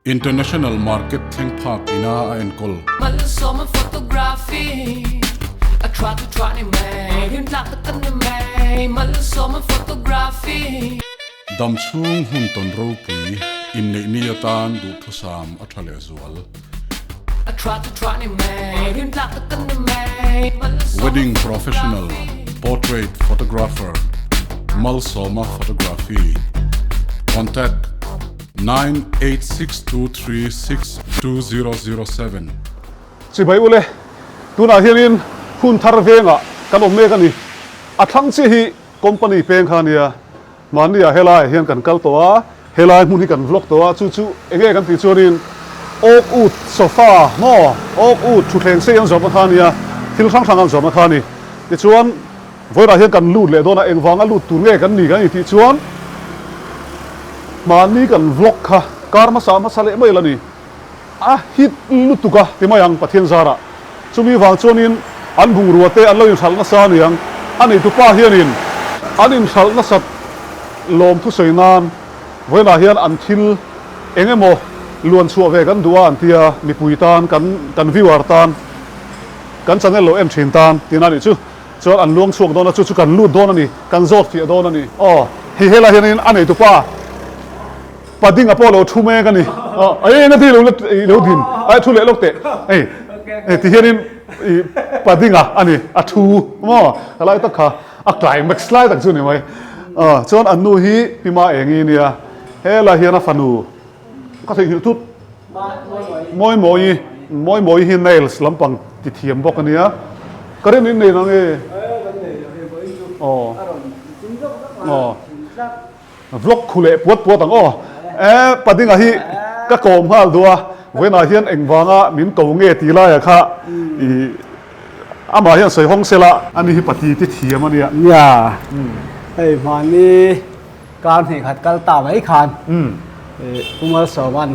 International market thleng phak ina a enkawl. Malsawma photography a tha chu tha ni mai rin tlak tak kan ni mai Malsawma photography. Dam chhung hun tawn ropui inneih ni atan duhthusam a tha lehzual. Wedding professional portrait photographer Malsawma Photography Contact 9862362007. Chibai ule, tunah hianin hun thar vengah kan awm mek a ni. A thlang chiah hi company peng kha a nia. Mahni ah helai ah hian kan kal tawh a, helai hmun hi kan vlog tawh a, chu chu enge kan tih chuanin oak wood sofa maw oak wood thutthleng sei an zawrhna kha a nia, thil hrang hrang an zawrhna kha a ni. Tichuan vawiinah hian kan lut leh dawn a, engvanga lut tur nge kan ni kan intih chuan mahni kan vlog kha kar hmasa hmasa leh mai la ni. A hit lutuk a ti mai ang Pathian zarah. Chumi vang chuanin an bungrua te an lo inhralh nasa a niang. A neitupa hianin an inhralh nasat lawm thusawi nan vawiinah hian an thil eng emaw luan chhuah ve kan duh a an tia mipui tan kan kan viewer tan kan channel lo en thin tan tihna a nih chu. Chuan an luang chhuak dawn a chu chu kan lut dawn a ni kan zawt fiah dawn a ni. Aw hei helai hianin a neitupa. Padinga pawh lo thu mek a ni. Ei eng a ti lo la i lo din ai thu leh lawk teh. Ei ei ti hianin i Padinga a ni a thu maw a lai tak kha a climax lai tak chu ni mai. Aw chuan an nu hi Pi Ma Engi nia helai hian a fanu ka theihnghilh thut Mawi Mawi Mawi Mawi hi nails lampang ti thiam bawk a nia. Ka rin in nei nang e. Aw aw. Vlog khu leh puat puat ang aw. E Padinga hi ka kawm nghal duh a, vawiinah hian engvanga min ko nge tih laiah kha i amah hian sawi hawng sela. Ani hi pati ti thiam a nia. Nia, hei hmani kar hnih khat kal ta mai khan Pu Malsawman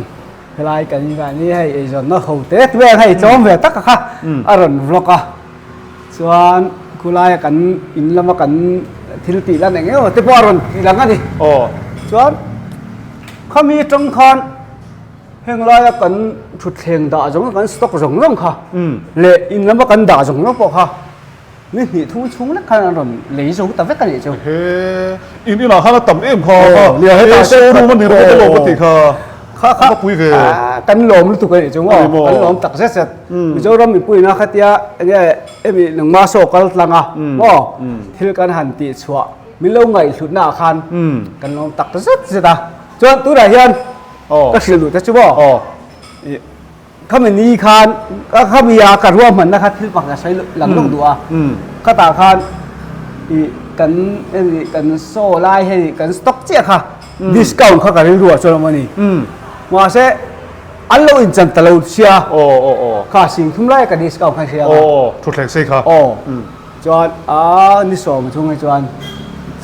helai kan in vah ni hei eizawnna ho te vel hei tlawm ve tak a kha a rawn vlog a. Chuan khulaia kan in lama kan thil tih lan eng emaw te pawh a rawn tih lang a ni. Aw. Chuan khami atang khan heng laia kan thutthleng dah zawng kan stock zawng zawng kha leh in lama kan dah zawng zawng pawh kha ni hnih thum chhung lek khan an rawn lei zo ta vek a nih chu. He in inah khan a tam em kha. Aw nia hetah showroom a ni rawh te lawm a tih kha. Kha kha a pui ve. Kan lawm lutuk a nih chu maw kan lawm tak zet zet. Mizoram mipuiin a khatia enge emi nangma saw kal tlang a maw thil kan han tih chhuah min lo ngaihhlutna ah khan kan lawm tak zet zet a chuan tunah hian ka hrilh duh te chu maw khami ni khan khami a ka ruahmanna kha thil pakhat ka sawi lang lawk duh a khatah khan ih kan emi kan saw lai hei kan stock chiah kha discount kha ka rilru ah chuan a awm a ni mahse An lo inchan ta lo sia. Aw aw aw. Kha sing thum lai ka discount khan hria ka. Aw thutthleng sei kha. Aw. Chuan a ni sawm chung hi chuan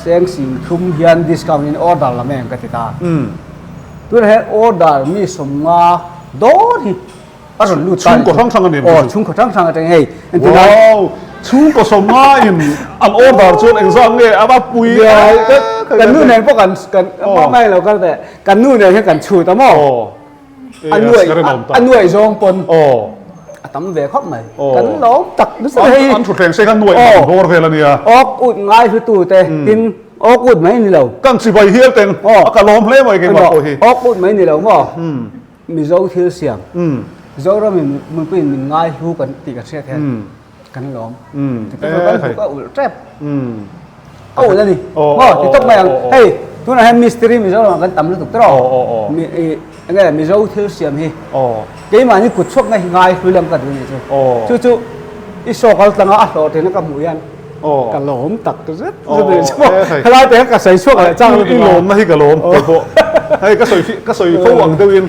cheng sing thum hian discount in order lam em ka ti ta. Tunah hian order mi sawmnga dawn hi a rawn lut ta. Chhungkaw hrang hrang a ni em? Aw chhungkaw hrang hrang atang hei. Wow! Chhungkaw sawmnga in an order chuan engzah nge a va pui a. Kan nu nen pawh kan kan mai lo kal teh. Kan nu nen hian kan chhut a maw? A nuaih a nuaih zawng pawn a tam ve khawp mai. Kan lawm tak nasa hei. An thutthleng sei khan nuaih man bawr vel a nia. Awk ut ngai hlutu te tin awk ut mai ni lo. Kan chibai hial teng a ka lawm hle mai keimah pawh hi. Awk ut mai ni lo maw? Mizo thil siam. Zoram in mipuiin min ngai hlu kan tih ka hriat hian kan lawm. Kan hluk a ulh tep. A ulh a ni. Maw ti tawp mai ang. Hei tunah hian mistiri Mizoramah kan tam lutuk tawh. Enge Mizo thil siam hi keimahni kut chhuakna hi ngai hlui lam ka duh a nih chu. Chu chu i saw kal tlanga a hlawh ṭhina ka hmuh hian ka lawm tak zet zet a nih chu maw. Helai te kha ka sawi chhuak leh chang lutuk a. I lawmna hi ka lawm kei pawh. Hei ka sawi ka sawi fo ang deuhin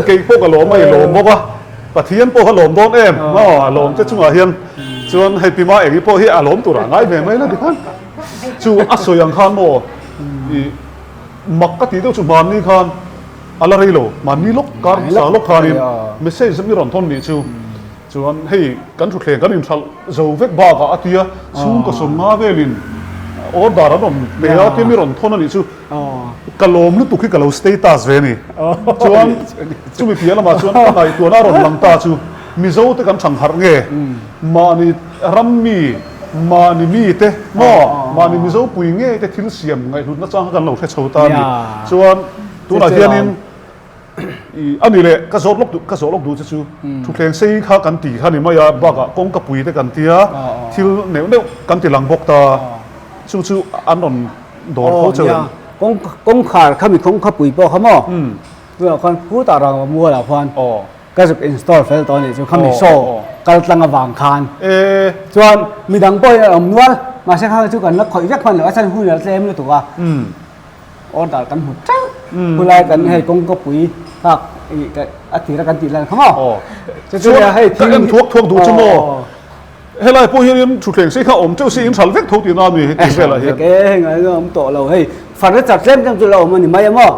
kei pawh ka lawm a i lawm bawk a. Pathian pawh kha lawm dawn em? Aw, a lawm te chungah hian chuan hei Pima Engi pawh hi a lawm tur a ngai ve mai la tikhan. Chu a sawi ang khan maw i mak ka tih deuh chu hmanni khan a la rei lo, hmanni lawk kar hmasa lawk khanin message mi rawn thawn nih chu. Chuan hei kan thutthleng kan inhralh zo vek bakah a tia chhungkaw sawmnga velin order an rawn pe a, tia mi rawn thawn a nih chu. Ka lawm lutuk hi ka lo status ve a ni. Chuan chumi piah lamah chuan ka ngaihtuahna a rawn lang ta chu Mizo te kan thang harh nge? Mahni ram mi, mahni mi te maw? Mahni Mizo pui ngei te thil siam ngaihhlut nachang kha kan lo hre chho ta a ni. Chuan tunah hianin I a ni leh ka zawt lawk duh ka zawh lawk duh che chu thutthleng sei kha kan ti kha ni mai a bakah kawngka pui te kan tia thil neuh neuh kan ti lang bawk ta chu chu an rawn dawr tho cheu em? Kawng kawngkhar kha mi kawngka pui pawh kha maw tunah khuan khutah rang mualah khuan ka zuk install fel tawh a nih chu khami show kal tlang avang khan chuan midang pawhin an awm nual mahse kha chu kan la khawih vek hman loh a chhan hun a tlem lutuk a. Order kan hmu teuh khulai kan hei kawngka pui nghak a tira kan tih lan kha maw. Chu chu hei ka en thuak thuak duh chu maw. Helai pawh hian thutthleng sei kha awm teuh se in hral vek tho tihna a ni heti velah hian. E hei ngai awm tawh lo hei furniture tlem tlem chu la awm a ni mai a maw.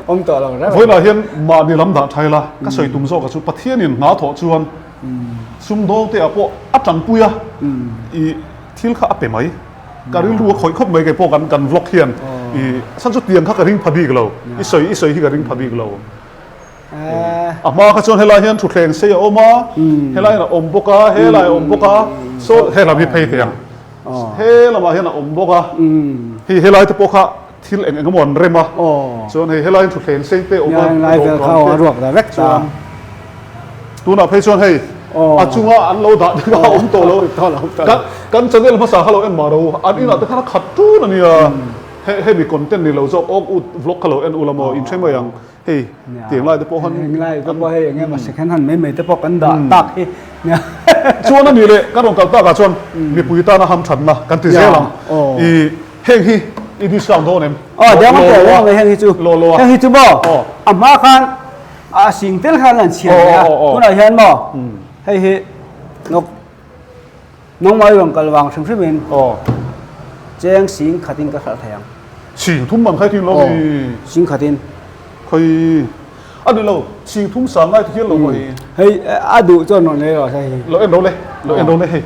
Awm tawh lo reng. Vawiinah hian mahni lam dah thai la ka sawi tum zawk a chu Pathianin hna thawh chuan sumdawng te ah pawh a tanpui a i thil kha a pe mai. Ka rilru a khawih khawp mai kei pawh kan kan vlog hian i chhan chu tiang kha ka ring pha bik lo i sawi i sawi hi ka ring pha bik lo a hma kha chuan helai hian thutthleng sei a awm a helai hian a awm bawk a helai a awm bawk a saw he lam hi phei thei ang he lamah hian a awm bawk a hei helai te pawh kha thil eng eng emaw an rem a chuan hei helai hian thutthleng sei te a awm a dawhkan te chuan Tunah phei chuan hei a chunga an lo dah te kha a awm tawh lo. Kan channel hmasa kha lo en mah ro. An inah te khan a khat tun a nia. Hemi content ni lo zawk awk ut vlog kha lo en ula maw in hre mai ang. Hei tiang lai te pawh khan. Heng lai te pawh hei eng emaw second hand mai mai te pawh kan dah tak hi. Chuan a nih leh kan rawn kal takah chuan mipui tana hamthatna kan ti zel ang. I heng hi i discount dawn em? Aw deuh ang heng hi chu. Heng hi chu maw a hma khan A sing tel khan an chhiar leh a, tunah hian maw hei hi nawk nongmai rawn kal vang hrim hrim in cheng sing khat in ka hralh thei ang. Sing thum man khai thin lo mi? Sing khat in. Khawi a ni lo, sing thum sang ngai ti hian lo maw hei? Hei a duh chuan rawn lei rawh se hei. Lo en ro le, lo en ro le hei.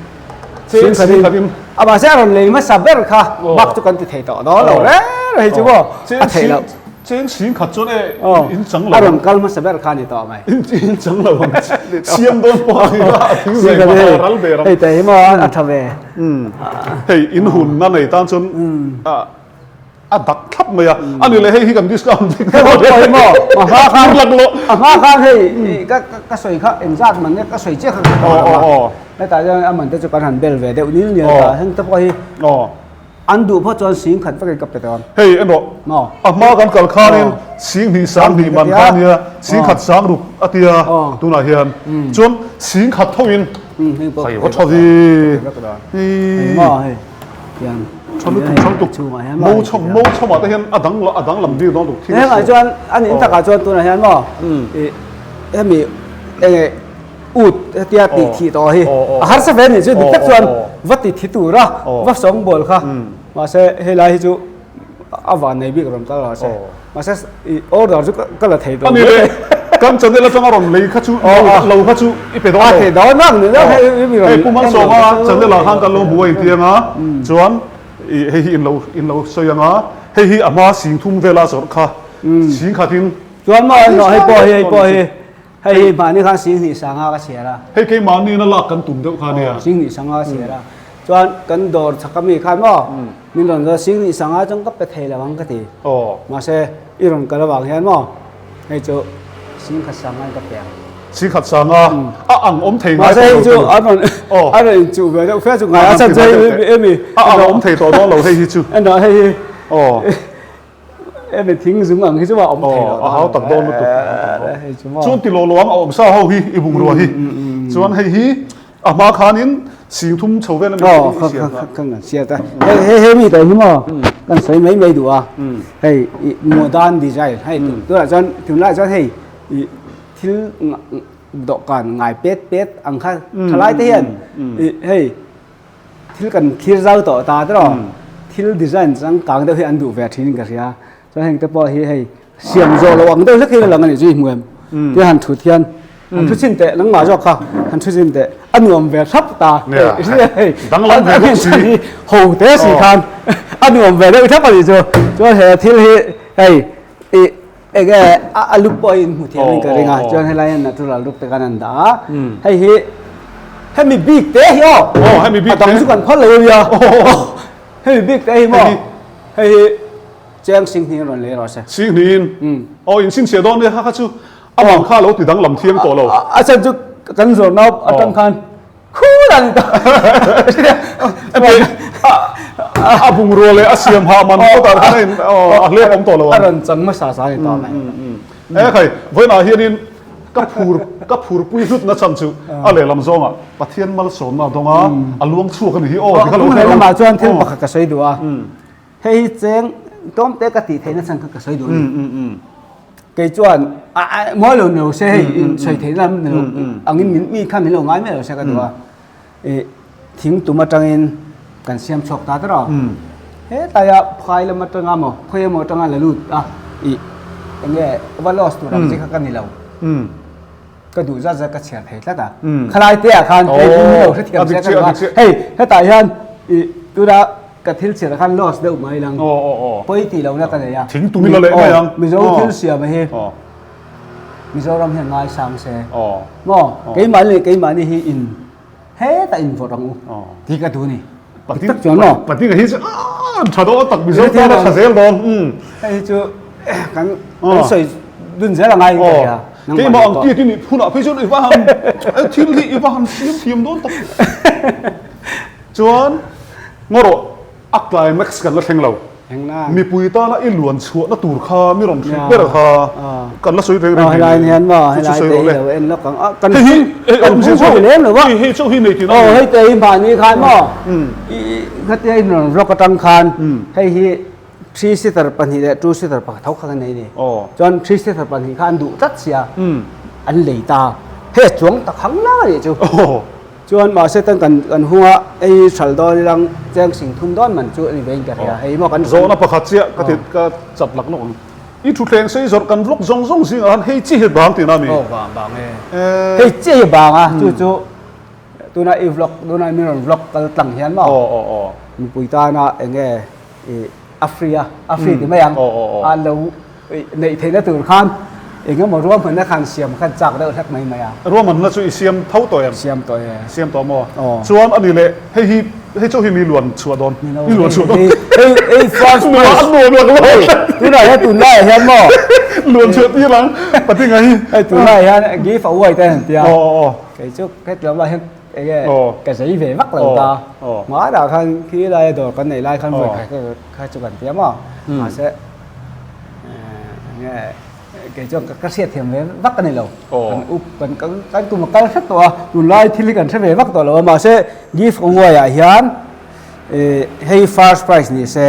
Cheng sing khat in. A mahse a rawn lei hmasa ber kha bak chu kan ti thei tawh dawn lo reng hei chu maw a theih loh. Cheng sing khat chuan e in chang lo. A rawn kal hmasa ber kha a ni tawh mai. In chang lo ang siam dawn pawh a ni a, a thing zai mah a ral ve ram. Hei te hi maw a tha ve. Hei in hun na nei tan chuan a dak thlap mai a, a ni leh hei hi kan discount vek dawn. Hei maw a hma khan a hma khan hei ka sawi kha engzat man nge ka sawi chiah kha ka hre lo a. Hetah hian a man te chu kan han bel ve deuh nil nil ta heng te pawh hi. An duh phawt chuan sing khat vekin ka pe dawn. Hei erawh a hma kan kal khanin sing hnih sang hnih man kha ania, sing khat sang ruk a tia tunah hian chuan sing khat thoin hei va tha vi tha lutuk tha lutuk mo chhawm mo chhawmah te hian a dang a dang lam bik dawn tuk thil hengah chuan a nih takah chuan tunah hian maw hemi enge ut hetia tih thih tawh hi a harsa ve anih chu dik tak chuan va ti thi tura va sawng bawl kha mahse helai hi chu a van nei bik rawn kal lo se mahse i order chu ka la thei tawh ani le kan channel atanga rawn lei kha chu lo kha chu i pe dawn lo a thei dawn ang ni lo hei pu Malsawma channel ah khan kan lo hmu a intiang a chuan hei hi in lo in lo sawi anga hei hi a hma sing thum vela zawrh kha sing khatin chuan maw hei pawh hi hei pawh hi Hei hi mahni khan Singhnih Sanga ka chhiar a. Hei keimahni in a lak kan tum deuh kha nia. Aw, Singhnih Sanga ka chhiar a. Chuan kan dawr chhak ami khan maw min rawn zawt Singhnih Sanga chuan ka pe thei lo ang ka ti. Aw. Mahse i rawn kal avang hian maw hei chu Singkhat Sanga in ka pe ang. Singkhat Sanga a ang awm thei ngai tawh lo. Mahse hei chu an rawn an rawn inchuh ve deuh fe chu ngai a chan chu hei emi. A ang awm thei tawh dawn lo hei hi chu. Enah hei hi. Aw. Emi thing zung ang hi chu a awm thei lo. A hau tak dawn lutuk. Chuan ti lawlawang a awm sa ho hi i bungrua hi. Chuan hei hi a hma khanin sing thum chho vel a mi siam a. Kan kan siat a. Hei hei mi te hi maw kan sawi mai mai duh a. Hei i modern design hei tunah chuan tunlai chuan hei i thil dawhkan ngai pet pet ang kha thalai te hian i hei Thil kan thlir zau tawh ta tiraw thil design changkang deuh hi an duh ve thin in ka hria chuan heng te pawh hi hei siam zawh loh ang deuh hlek hi a lang a nih chu i hmu em tia han thut hian. Han thu chin teh nangmah zawk kha han thu chin teh a nuam ve thlap ta hei danglam ve bawk si ho te si khan a nuam ve deuh thlap a nih chu chuan he thil hi hei i enge a look pawh in hmu thiam in ka ring a chuan helai hian natural look te khan an dah a hei hi hemi bik te hi aw hemi bik te a dang chu kan phal lo a nia hemi bik te hi maw hei hi Chiang Singhni rawn lei rawh se. Singhniin? Aw inchhinchhiah dawn nia kha kha chu a mang kha a lo ti danglam thiang tawh lo. A chhan chu kan zawrhna atang khan khur a ni ta. A bungrua leh a siam hah man pawt ah khan a in a hlep awm tawh lo ang. A rawn chang hmasa sa a ni tawh mai. E khai, vawiinah hianin ka phur ka phurpui hlutna chhan chu a lehlam zawngah Pathian malsawmna a dawng a, a luang chhuak a ni hi aw ti kha lo hre ro. Lamah chuan thil pakhat ka sawi duh a. Hei hi cheng tlawm te ka tih theihna chhan kha ka sawi duh a ni. Kei chuan mawi lo ni lo se hei sawi theihna lam ni lo angin min mi khan min lo ngai mai lo se ka duh a. Ih thing tum atangin kan siam chhuak ta tawrh a. Hetaia phai lam atanga maw khawi emaw atanga la lut a ih enge va loss tur ang chi kha ka ni lo. Ka duh zat zat ka chhiar thei tlat a. Khalai te ah khan hei hi min lo hrethiam se ka duh a. Hei hetah hian ih tuna ka thil chhiar ah khan loss deuh mai lang. Pawi tih lohna ka nei a. Thing tum ila leh mai ang. Mizo thil siam hi Mizoram hian ngaisang se. Maw keimahni leh keimahni hi in hetah in vawrh ang u tih ka duh a ni. Dik tak chuan maw? Patinga hi chu an tha dawn tak Mizo tan a tha zel dawn. Hei hi chu kan sawi dun zel a ngai in ka hria. Keimah ang tiat i nih phunah phei chuan i va han thil hi i va han siam thiam dawn tak. Chuan ngaw rawh a climax kan la thleng lo. Mipui tana i luan chhuahna tur kha mi rawn hrilh ber kha kan la sawi reng reng helai hian maw helai te hi lo en lawk ang a kan hei kan hung ho lem lo a hei chauh hi nei tin aw hei te hi mahni khan maw i khatia in rawn vlog atang khan hei hi three seater pahnih leh two seater pakhat tho kha kan nei ni chuan three seater pahnih kha an duh tlat sia an lei ta hei a chuang tak hang lang a nih chu. Chuan mahse tan kan kan hung a, ei hral dawn ilang cheng sing thum dawn man chu a ni vein ka hria. Hei maw kan Zawhna pakhat chiah ka ti ka chat lak lawk ang. I thutthleng sei zawrh kan vlog zawng zawng zingah khan hei chiah hi bang tihna a mi? Aw bang bang e. Hei chiah hi bang a, chu chu tuna i vlog tuna i min rawn vlog kal tlang hian maw? Aw aw aw. Mipui tana eng nge i a free a, a free ti mai ang. Aw aw aw. A lo Neih theihna tur khan eng emaw ruahmanna khan siam khan chak deuh hlek mai mai a. Ruahmanna chu i siam tho tawh em? Siam tawh e. Siam tawh maw? Aw. Chuan a ni leh hei hi hei chu hi mi luan chhuah dawn. Mi luan chhuah dawn. Hei hei first prize. A nuam lak lo. Tunah hian tunlaiah hian maw? Luan chhuah tir ang patinga hi. Hei tunlaiah hian give away te an tia. Aw aw aw. Kei chu heti lamah hian enge ka zei ve vak lo ta. Hmanah khan khi laia dawr kan neih lai khan vawi khat kha chu kan tia maw? Mahse nge kei chuan ka hriat thiam ve vak a ni lo kan up kan kan tum a kal hret tawh a tunlai thil hi kan hre ve vak tawh lo a mahse gift away ah hian hei first prize ni se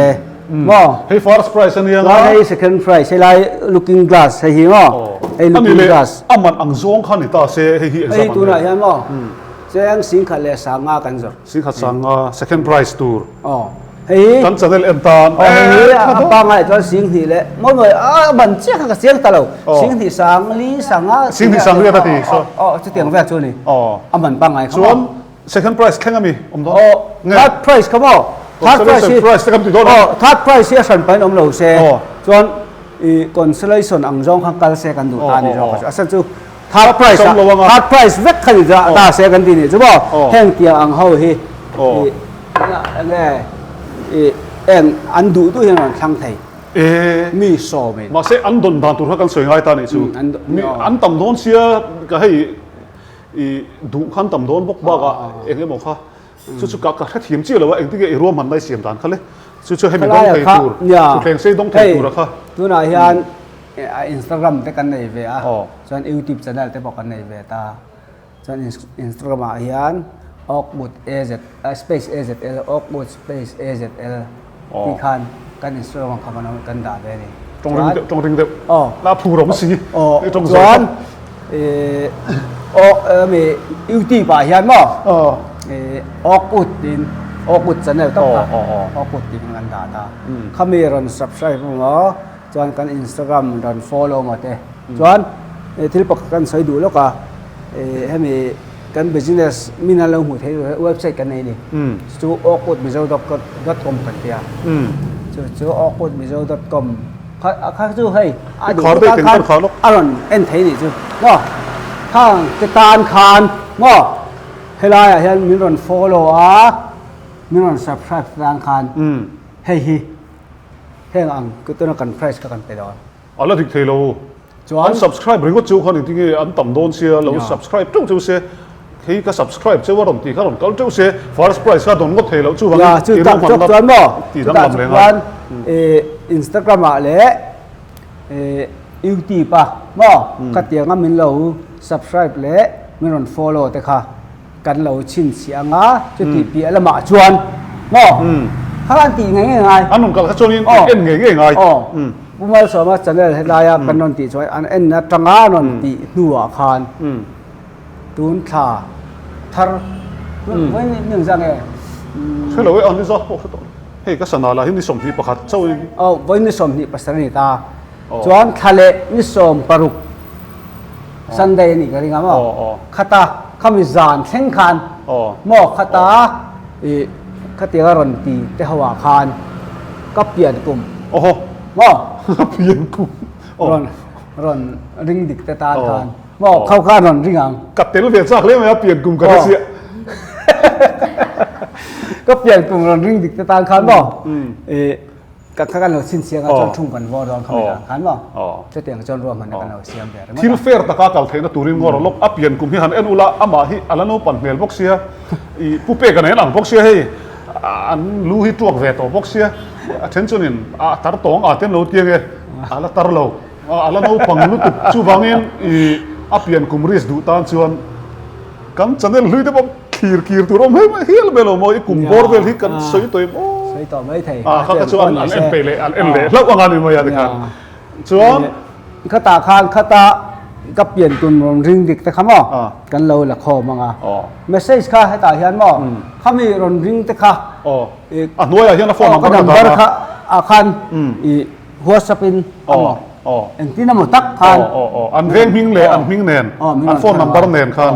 maw hei first prize a nia nga hei second prize hei lai looking glass hei hi maw hei looking glass a man ang zawng kha ni ta se hei hi hei tunah hian maw cheng singkhat leh sanga kan zawrh singkhat sanga second prize tur aw Hei Kan channel en tan. Aw hei hi a pangai chuan Singhnih leh mawi mawi a ban chiah kha ka chiang ta lo. Singhnih sang li sang a. Singhnih sang li a ta ti so. Aw chutiang vel chu a ni. Aw. A ban pangai kha maw. Chuan second prize thleng a mi awm dawn. Aw third prize kha maw. Third prize hi. Prize te kan ti dawn. Aw third prize hi a hran pahin awm lo se. Chuan i consolation ang zawng khan kal se kan duh ta a ni zawk a. A chhan chu third prize a third prize vek kha ni ta se kan ti nih chu maw. Heng tiang ang ho hi. Enge i eng an duh duh hian an thlang thei mi sawm in. Mahse an dawn dan tur kha kan sawi ngai ta nih chu. Mi an tam dawn sia ka hei i duh khan tam dawn bawk bak ah eng emaw kha chu chu ka hrethiam chiah lo a engtin nge i ruahman nai siam dan kha le chu chu hemi dawng thei tur thutthleng sei dawng thei tur a kha. Tunah hian Instagram te kan nei ve a chuan YouTube channel te pawh kan nei ve ta. Chuan Instagram ah hian Awkwood AZ space AZL Awkwood space AZL tih khan kan Instagram ah khan kan dah ve a ni. Tawng ring deuh tawng ring deuh la phur awm si tawng chuan mi YouTube ah hian maw Awkwood tiin Awkwood channel tak kha Awkwood tiin kan dah ta. Khami rawn subscribe emaw chuan kan Instagram rawn follow maw te chuan thil pakhat kan sawi duh lawk a. Hemi kan business min an lo hmuh theih tur hian website kan nei a ni. Chu chu awkwoodmizo dot com kan ti a. Chu chu awkwoodmizo dot com kha kha chu hei a duh tan khan a rawn en thei nih chu maw. Khang te tan khan maw helaiah hian min rawn follow a, min rawn subscribe te tan khan hei hi heng ang tuna kan price kha kan pe dawn. A la dik thei lo. An subscribe ringawt cheu khan engtin nge an tam dawn sia, lo subscribe teuh cheu se, hei ka subscribe cheu a rawn tih kha rawn kal teuh se, first prize kha dawn ngawt thei loh chuvangin i ruahmanna tih danglam reng a. Instagram ah leh YouTube ah maw khatianga min lo subscribe leh min rawn follow te kha. Kan lo chhinchhiah ang a, chuti piah lamah chuan maw kha an tih ngei ngei ngai. An rawn kal kha chuanin en ngei ngei ngai. Aw, Pu Malsawma channel helaia kan rawn tih chuan an en atanga an rawn tih hnuah khan tun thla thar vawi ni engzah nge? Hre lo e, an ni zat pawh hre tawh lo. Hei ka sana lah hi ni 21 chauhin. Aw, vawi ni 27 a ni ta. Chuan thla leh ni 16 Sunday a nih ka ring a maw? Khata khami zan thleng khan maw khata ih khatiang a rawn ti te ho ah khan ka pian kum maw rawn rawn ring dik te tan khan maw kho khan rawn ring ang. Ka tel ve chak hle mai a pian kum ka hre chiah. Ka pian kum rawn ring dik te tan khan maw ih Ka kha kan lo chhinchhiang a chuan thung kan vawr dawn kha mai ang khan maw? Chutiang chuan ruahmanna kan lo siam ve ringawt a. Thil fair taka kal theihna turin ngawr lawk a pian kum hi han en ula amah hi a la naupan hmel bawk sia, i pu pek a nen ang bawk sia hei an lu hi tuak ve tawh bawk sia, a then chuanin a tar tawng a te an lo ti ange a la tar lo, a la naupang lutuk chuvangin i a pian kum risk duh tan chuan Kan channel hlui te pawh thlir kir tur awm hle hial mai lo maw i kum bawr vel hi kan sawi tawh em aw. Sawi tawh mai thei. Ah kha kha chu an an en peih leh an en leh hlauh anga ni mai a tikhan. Chuan Khata khan khata ka pian tum rawn ring dik te kha maw kan lo la khawm anga. Message kha hetah hian maw khami rawn ring te kha a hnuaiah hian a phone number ka number kha ah khan i WhatsApp in amaw engtin amaw tak khan an veng hming leh an hming nen an phone number nen khan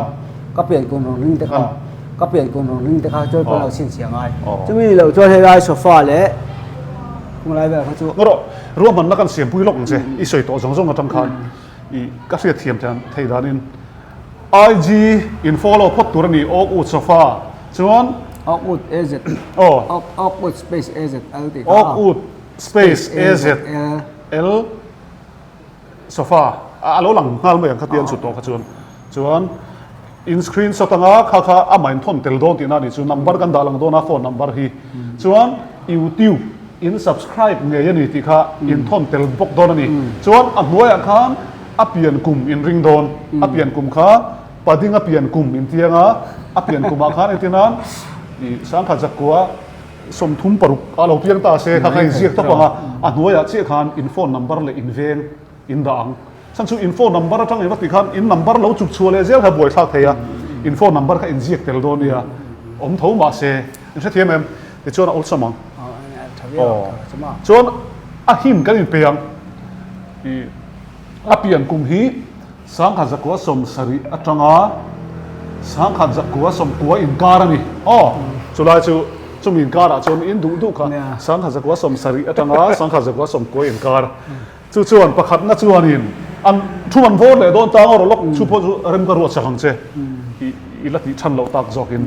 ka pian kun rawn ring te kha ka pian kun rawn ring te kha chuan ka lo chhinchhiah ngai chumi ni loh chuan helai sofa leh khawng lai vel kha chu rawh ruahmanna kan siampui lawk ang che i sawi tawh zawng zawng atang khan i ka hriatthiam thei danin IG in follow phawt tur a ni awk ut sofa chuan awk ut az awk ut space az l tih kha awk ut Space AZ L sofa a lo lang nghal mai ang kha tian chhut tawh kha chuan chuan in screenshot anga kha kha amah in thawn tel dawn tihna a nih chu number kan dah lang dawn a phone number hi chuan youtube in subscribe ngei a ni tih kha in thawn tel bawk dawn a ni chuan a hnuaiah khan a pian kum in ring dawn a pian kum kha pading a pian kum in tianga a pian kumah khan entir nan ih sangkhat zakua 36 a lo piang ta se kha kha inziak tawp ang a, a hnuaiah chiah khan in phone number leh in veng in dah ang. Chhan chu in phone number atang eng va tih khan in number lo chuk chhuah leh zel kha buaithlak thei a, in phone number kha inziak tel dawn nia, awm tho mah se in hrethiam em? Tichuan a awlsam ang. Aw. Chuan a him kan inpe ang. I a pian kum hi. 1970 atanga 1990 inkar a ni. Aw, chulai chu chumi inkarah chuan in duh duh kha 1970 atanga 1990 inkar. Chu chuan pakhatna chuanin an thu an vawr leh dawn tang a rawlawk chu pawh chu rem ka ruat sak ang che i la tih chhan loh tak zawkin.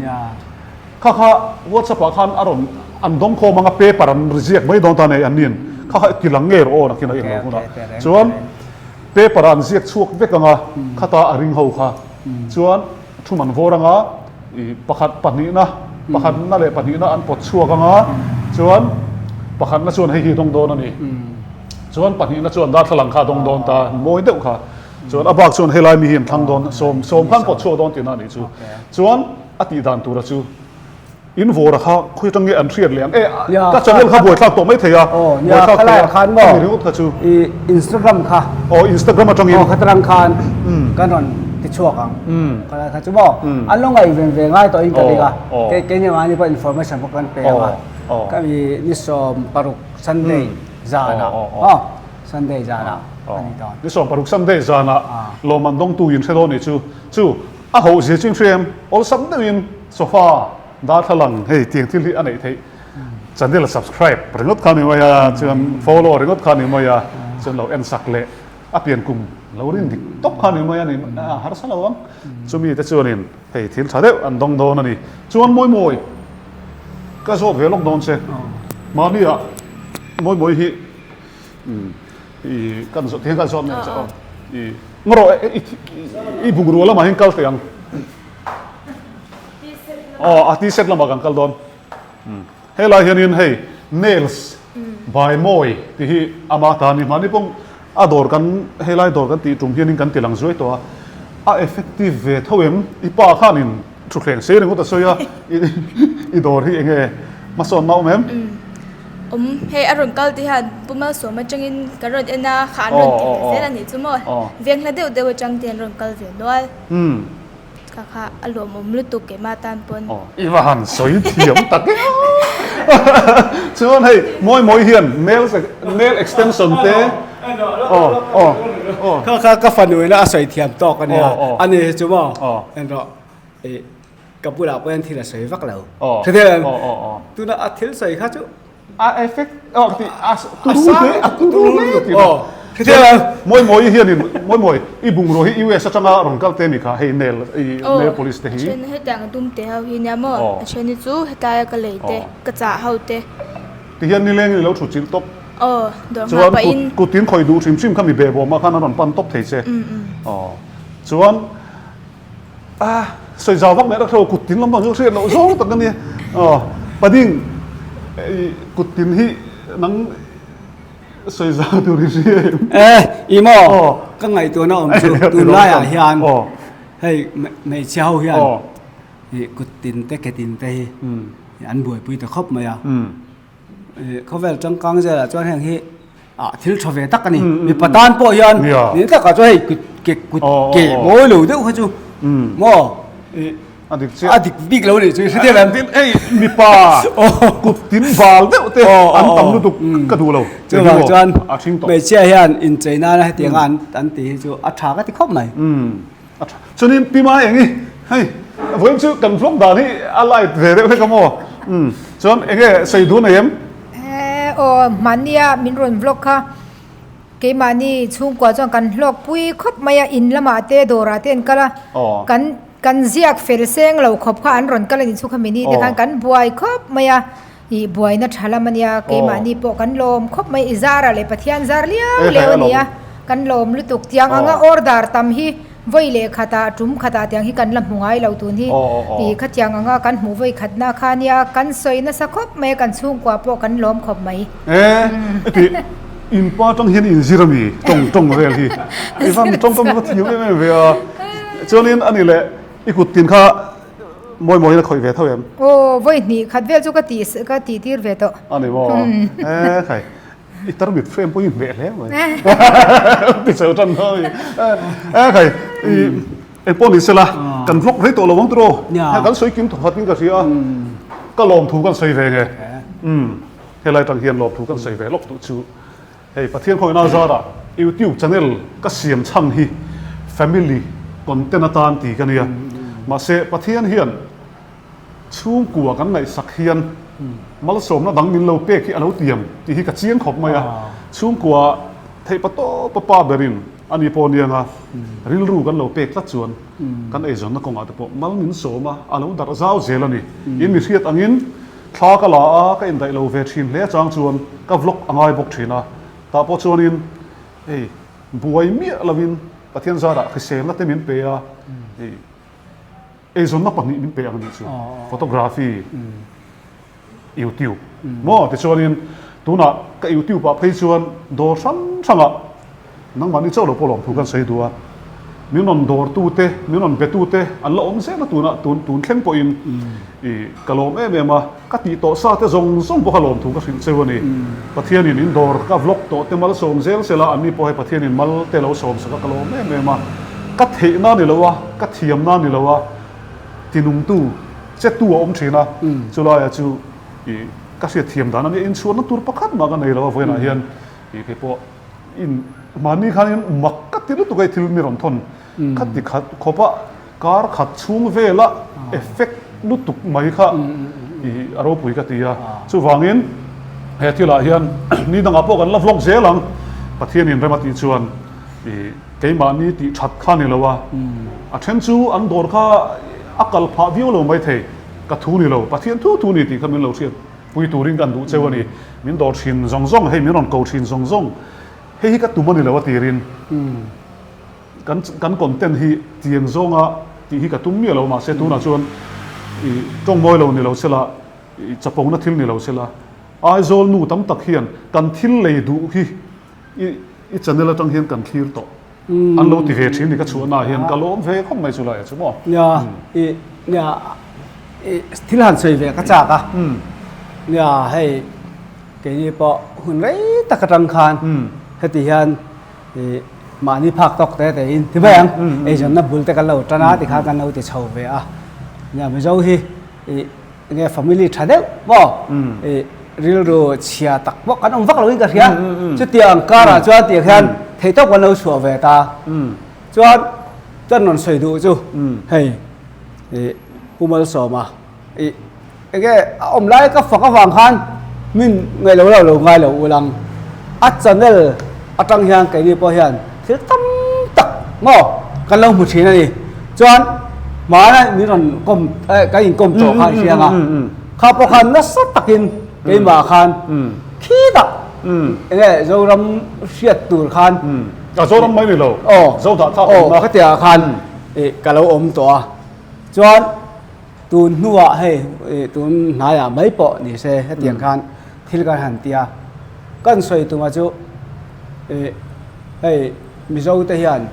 Kha kha WhatsApp ah khan a rawn an dawng khawm anga paper an ziak mai dawn ta nei an nin kha kha ti lang ngei rawh aw nakin a eng lo hunah chuan paper ah an ziak chhuak vek anga khata a ring ho kha chuan thu man vawr anga i pakhat pahnihna pakhatna leh pahnihna an pawt chhuak anga chuan pakhatna chuan hei hi dawng dawn a ni chuan pahnihna chuan darthlalang kha a dawng dawn ta mawi deuh kha chuan a bak chuan helai mi hi an thlang dawn sawm sawm khan pawt chhuak dawn tihna a nih chu chuan A tih dan tura chu in vawra kha khawi atang nge an hriat leh ang e ka channel kha buaithlak tawh mai thei a buaithlak thei a khan maw ringawt kha chu i Instagram kha aw Instagram atangin aw khatarang khan kan rawn ti chhuak ang khalai kha chu maw an lo ngaih ven ve ngai tawh in ka ring a ke keini mahni pawh information pawh kan pe ang a ka mi ni 16 Sunday zanah aw Sunday zanah a ni dawn ni 16 Sunday zanah lawmman dawngtu in hre dawn nih chu chu. A hoh zia chu in hria em? Awlsam deuhin sofa darthlalang hei tiang thil hi a neih theih. Channel subscribe ringawt kha a ni mai a, chuan follow ringawt kha a ni mai a, chuan lo en sak leh a pian kum lo rin dik tawp kha a ni mai a ni, a harsa lo ang. Chumi te chuanin hei thil tha deuh an dawng dawn a ni. Chuan Mawimawi ka zawt ve lawk dawn che. Mahnia Mawimawi hi I kan zawh tihian kan zawt mai che aw. I ngarawh i bungrua lamah hian kal teh ang. Aw a t-shirt lamah kan kal dawn. Helai hianin hei nails by mawi tih hi ama ta a ni. Mahni pawh a dawr kan helai dawr kan tih tum hianin kan ti lang zuai tawh a. A effective ve tho em? I pa khanin Thutthleng sei ringawt a sawi a, i dawr hi enge hmasawnna awm em? Awm, hei a rawn kal te hian Pu Malsawm atangin kan rawn en a, kha an rawn ti ve zel a nih chu maw? Veng hla deuh deuh atang te an rawn kal ve nual. Kha kha a lawmawm lutuk keimah tan pawn. I va han sawi thiam tak e Chuan hei mawi mawi hian nail nail extension te aw aw aw. Kha kha ka fanu ina a sawi thiam tawk a nia, a ni hi chu maw? En rawh. I ka bulah pawh hian thil a sawi vak lo. Hrethiam em? Tuna a thil sawi kha chu a effect oh ti a turu hle a turu hle ti na. Hrethiam em? Mawi mawi hianin mawi mawi i bungraw hi US atanga rawn kal te ni kha hei nail i nail polish te hi. A then hetiang a dum te ho hi nia maw? A then hi chu hetaia ka lei te ka chah ho te. Ti hian nileng i lo thu chilh tawp. Aw dawr nghah pahin. Chuan kut in khawih duh hrim hrim kha mi behbawmah khan a rawn pan tawp thei che. Aw chuan. A sawi zau vak mai rak kut tin lampang chu hriat loh zawng tak a ni. Aw pading i kut tin hi nang sawi zau tur i hria em? E i maw ka ngaihtuahna awm chu tunlaiah hian hei hmeichhia ho hian i kut tin te ke tin te hi an buaipui ta khawp mai a. Khawvel changkang zelah chuan heng hi ah thil tha ve tak a ni. Mipa tan pawh hian ni takah chuan hei kut ke kut ke mawi lo deuh kha chu maw a dik chiah a dik bik lo nih chu hre em hei mipa kut tin bal deuh te an tam lutuk ka duh lo chuvang chuan hmeichhia hian inchei nana hetiang a an tih hi chu a tha ka ti khawp mai. A tha. Chuanin Pi Mai eng i, hei vawiin chu kan vlog dan hi a light ve deuh hlek a maw? Umm chuan eng nge sawi dun nei em? Eeh aw mahnia min rawn vlog kha keimahni chhungkua chuan kan hlawk pui khawp mai a, in lamah te dawrah te an kal a, kan kan ziak fel seng lo khawp kha an rawn kal a nih chu kha mini te khan kan buai khawp mai a, ih buaina tha lam a nia keimahni pawh kan lawm khawp mai i zara leh Pathian zar liau liau a nia kan lawm lutuk tiang anga order tam hi vawi leh khatah tum khatah tiang hi kan la hmu ngai lo tun hi ih khatiang anga kan hmuh vawi khatna kha nia kan sawi nasa khawp mai a kan chhungkua pawh kan lawm khawp mai. E heti in pa tang hian in zir ami tawng tawng vel hi i van tawng tawng va thiam em em ve a chuanin ani leh i kut tin kha Mawi mawiin a khawih ve tho em? Aw, vawi hnih khat vel chu ka tih ka tih tir ve tawh. A ni maw? E khai, i tarmit frame pawh i hmeh hle mai. Ti chho tan tho a ni. E khai, i engpawh ni sela, kan vlog rei tawh lo ang tiraw? Hei kan sawi kim thawkhat in ka hria a, ka lawmthu kan sawi ve nge. Umm, helai tang hian lawmthu kan sawi ve lawk duh chu. Hei Pathian khawihna zarah YouTube channel ka siam chhan hi family content atan ti ka nia. Mahse Pathian hian chhungkua kan ngaihsak hian malsawmna dang min lo pek hi a lo tiam tih hi ka chiang khawp mai a. Chhungkua theih pa tawp a pa berin a ni pawh aniang a, rilru kan lo pek tlat chuan kan eizawnna kawngah te pawh mal min sawm a, a lo darh zau zel a ni. In mi hriat angin Thla ka la a, ka indaih lo ve thin hle chang chuan ka vlog a ngai bawk thin a, tah pawh chuanin hei buai miah lovin Pathian zarah hriselna te min pe a, hei eizawnna pahnih min pe ang anih chu, photography, YouTube maw tichuanin tunah ka YouTube ah phei chuan dawr hrang hrangah Nangmahni chauh lo pawh lawmthu kan sawi duh a, min rawn dawrtute, min rawn betute an la awm zel a tunah tun tun thleng pawhin i ka lawm em em a, ka tih tawh sa te zawng zawng pawh kha lawmthu ka hrilh cheu a ni. Pathianin in dawr ka vlog tawh te mal sawm zel sela anni pawh hei Pathianin mal te lo sawm sak a ka lawm em em a, ka theihna ni lo a, ka thiamna ni lo a, tinungtu che tu a awm thin a, chulaia chu i ka hriatthiam dan a nia, inchhuahna tur pakhat mah ka nei lo a vawiinah hian i kei pawh. In mahni khanin mak ka ti lutuk a i thil mi rawn thawn kha ti khat khawp a. Kar khat chhung vela effect lutuk mai kha i a ropui ka ti a. Chuvangin he thilah hian ni dangah pawh kan la vlog zel ang. Pathianin rem a tih chuan i keimahni tih that kha ni lo a, a then chu an dawr kha a kal phah viau lo maithei. Ka thu ni lo, Pathian thu thu ni tih kha min lo hriat pui turin kan duh cheu a ni. Min dawr thin zawng zawng, hei min rawn ko thin zawng zawng, hei hi ka tum a ni lo a tirin. Kan kan content hi tiang zawnga tih hi ka tum miah lo mahse tunah chuan i tawng mawi lo ni lo sela, i chapona thil ni lo sela, Aizawl nu tam tak hian kan thil lei duh hi i i channel atang hian kan thlir tawh an lo ti ve thin ni ka chhuahna ah hian ka lawm ve khawp mai chu lai ah chu maw. Nia i nia i thil han sawi ve ka chak a, nia hei keini pawh hun rei tak atang khan heti hian I mahni phak tawk te te in ti mai ang eizawnna bul te kan lo tan a tikhan kan lo ti chho ve a nia Mizo hi i enge family tha deuh maw i rilru chhia tak pawh kan awm vak lo in ka hria chutiang karah chuan tiang hian thei tawk kan lo chhuah ve ta chuan chuan rawn sawi duh chu hei i Pu Malsawma I enge a awm lai ka fak avang khan min ngaih lo lo lo ngai lo ul ang. A channel atang hian keini pawh hian thil tam tak maw kan lo hmu thin a ni. Chuan hmana min rawn kawm eh kan inkawm tawh kha i hria ang a. Kha pawh khan nasa takin keimah khan khi tak enge Zoram hriat tur khan A Zoram mai ni lo. Zodah thlak awm na. Khatiang ah khan ka lo awm tawh a. Chuan Tun hnuah hei tun hnaiah mai pawh ni se hetiang khan thil kan han ti a, kan sawi tuma chu hei Mizo te hian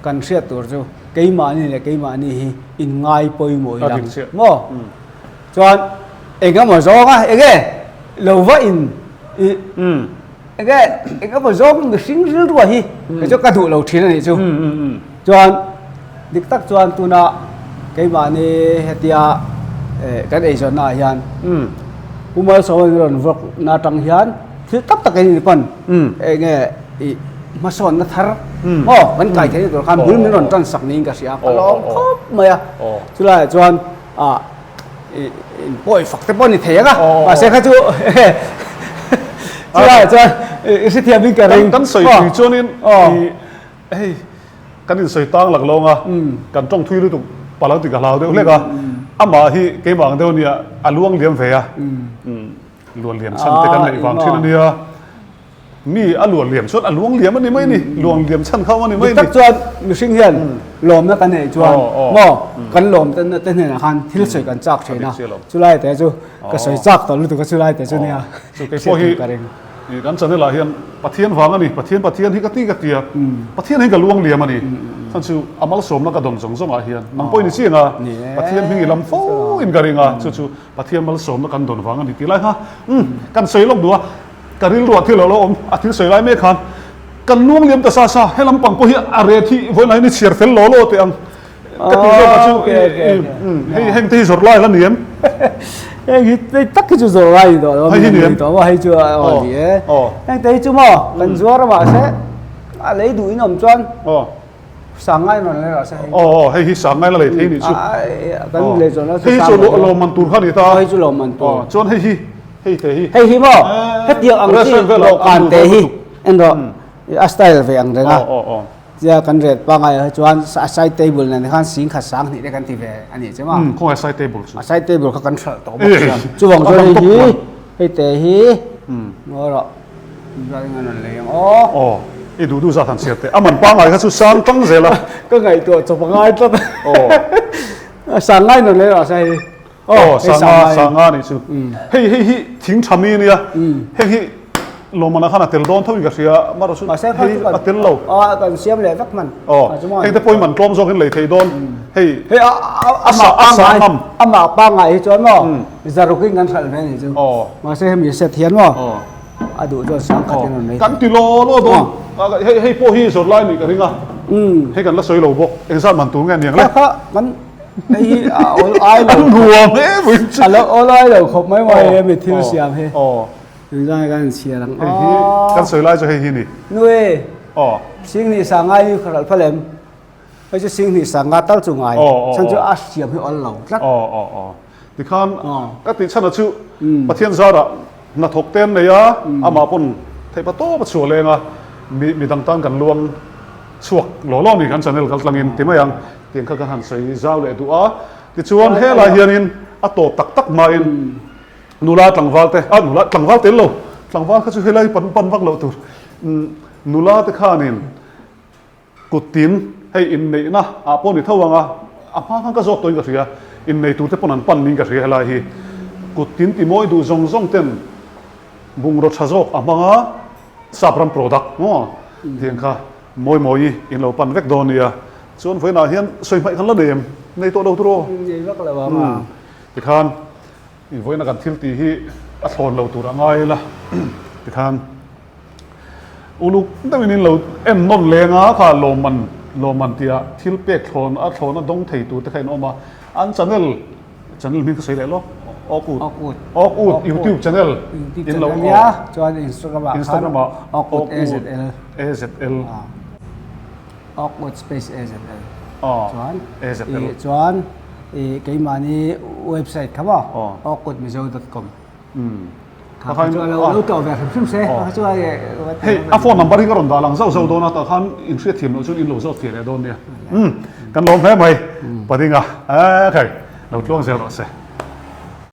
kan hriat tur chu keimahni leh keimahni hi inngai pawimawh ila maw? Chuan eng emaw zawnga enge lo va in ih Enge eng emaw zawng mihring rilrua hi kei chu ka duh lo thin a nih chu. Chuan dik tak chuan tuna keimahni hetia kan eizawnna ah hian Pu Malsawma min rawn vawk na atang hian thil tak tak in pawn enge ih hmasawnna thar maw kan kai theihna tur khan bul min rawn tan sak niin ka hria a, ka lawm khawp mai a. Chulaiah chuan ah in pawi fak te pawh ni thei ang a mahse kha chu chulaiah chuan i hrethiam in ka ring kan sawi tui chuanin hei kan in sawi tang lak lawng a kan tawng thui lutuk palang ti ka hlau deuh hlek a amah hi keimah ang deuh nia a luang liam ve a luan liam chhan te kan neih vang thin a nia. Mi a luan liam chuan a luang liam a ni mai ni, luang liam chhan kha a ni mai ni. Dik tak chuan mihring hian lawmna kan neih chuan maw kan lawm te te hnenah khan thil sawi kan chak thin a, chulai te chu ka sawi chak tawh lutuk a chulai te chu nia. Chu kei pawh hi kan channel ah hian Pathian vang a ni, Pathian Pathian hi ka ti ka ti a, Pathian hi ka luang liam a ni, chhan chu a malsawmna ka dawn zawng zawng ah hian nang pawh i ni chiang a, Pathian hming i lam fo in ka ring a, chu chu Pathian malsawmna kan dawn vang a ni tih lai kha kan sawi lawk duh a. Ka rilruah thil a lo awm, a thil sawi lai mek khan kan luang liam ta sa sa, he lampang pawh hi a ret hi vawiin ah hian i chhiar fel law law teh ang ka tih zawk ah chu hei heng te hi zawrh lai la ni em? Heng hi hei tak hi chu zawrh lai ni tawh lo a, mi ni tawh maw hei chu a ni e, heng te hi chu maw kan zuar a mahse a lei duh in awm chuan sangai rawn lei rawh se hei. Aw hei hi sangai la lei thei ni chu. Kan lei zawh na chu hei chu lawmman tur kha ni ta. Hei chu lawmman tur. Chuan hei hi Hei te hi. Hei hi maw hetiang ang chi dawhkan te hi en rawh a style ve ang reng a. Tia kan ret pangai ah chuan a side table nen khan sing khat sang hnih te kan ti ve a nih chu maw. Khawngaih side table chu. A side table kha kan hralh tawh bawk sia. Chuvang chuan hei hi hei te hi ngawi rawh zat in an rawn lei ang aw. Aw i duh duh zat han chhiar teh. A man pangai kha chu sang tang zel a. Ka ngaihtuah chawp a ngai tlat. Aw. Sang ngai rawn lei rawh se hei. Aw, sanga, sanga nih chu. Hei, hei hi thing tha mi ania. Heng hi lawmman ah khan a tel dawn tho in ka hria, amaherawh chu hei a tel lo. A kan siam leh vek hman. Aw, heng te pawhin man tlawm zawk in lei thei dawn. Hei, hei a sa ngam. Amah pangngai hi chuan maw zaruk in kan hralh ve nih chu. Mahse hemi set hian maw a duh chuan sang khat in rawn lei thei. Kan ti law law dawn. Hei, hei pawh hi zawrh lai nih ka ring a. Hei kan la sawi lo bawk. Engzat man tur nge aniang le? Kha kha kan Hei hi a awl ai lo. A nuam e vui chu. A lo awl ai lo khawp mai mai e mi thil siam hi. Aw. Engzang kan inchhiar ang. Hei hi kan sawi lai chu hei hi ni. Nu e. Aw. Sing ni sa ngai ni kharal phalem. Hei chu Singhnih sanga tal chu ngai chhan chu a siam hi awl lo tlat. Aw aw aw tikhan ka tih chhan a chu Pathian zarah hnathawk te an nei a, amah pawn theih pa tawp a chhuah leng a, mi midang tan kan luang chhuak law law ni kan channel kal tlangin ti mai ang tiang kha kan han sawi zau leh duh a. Tichuan helai hianin a tawp tak tak hmain nula tlangval te a nula tlangval tel lo tlangval kha chu helai pan pan vak loh tur nula te khanin Kuttin, hei inneihna ah pawh ni tho ang a, a hma khan ka zawk tawhin ka hria, innei turte pawn an pan niin ka hria helai hi. Kuttin ti mawi duh zawng zawng ten bungraw tha zawk a hmang a, sap ram product maw tiang kha mawi mawi in lo pan vek dawn nia. Chuan vawiinah hian sawi hmaih kan la nei em? Nei tawh lo tur aw. Nei vak lo ang a. Tikhan vawiina kan thil tih hi a thlawn lo tur a ngai ila tikhan. Uluk deuhin in lo en nawn leng a, kha lawmman lawmman tia thil pek thlawn a thlawn a dawng thei tur te kha in awm a, an channel channel hming ka sawi leh lawk Awkut Awkut YouTube channel in lo awm chuan Instagram ah Instagram ah Awkut AZL AZL Awkut space AZL chuan AZL chuan keimahni website kha maw awkutmizo dot com. Lo tlawh ve hrim hrim se. Hei a phone number hi ka rawn dah lang zauh zauh dawn a tah khan in hriat thiam loh chuan in lo zawt fiah leh dawn nia. Kan lawm hle mai Padinga. Khai lo tluang zel rawh se.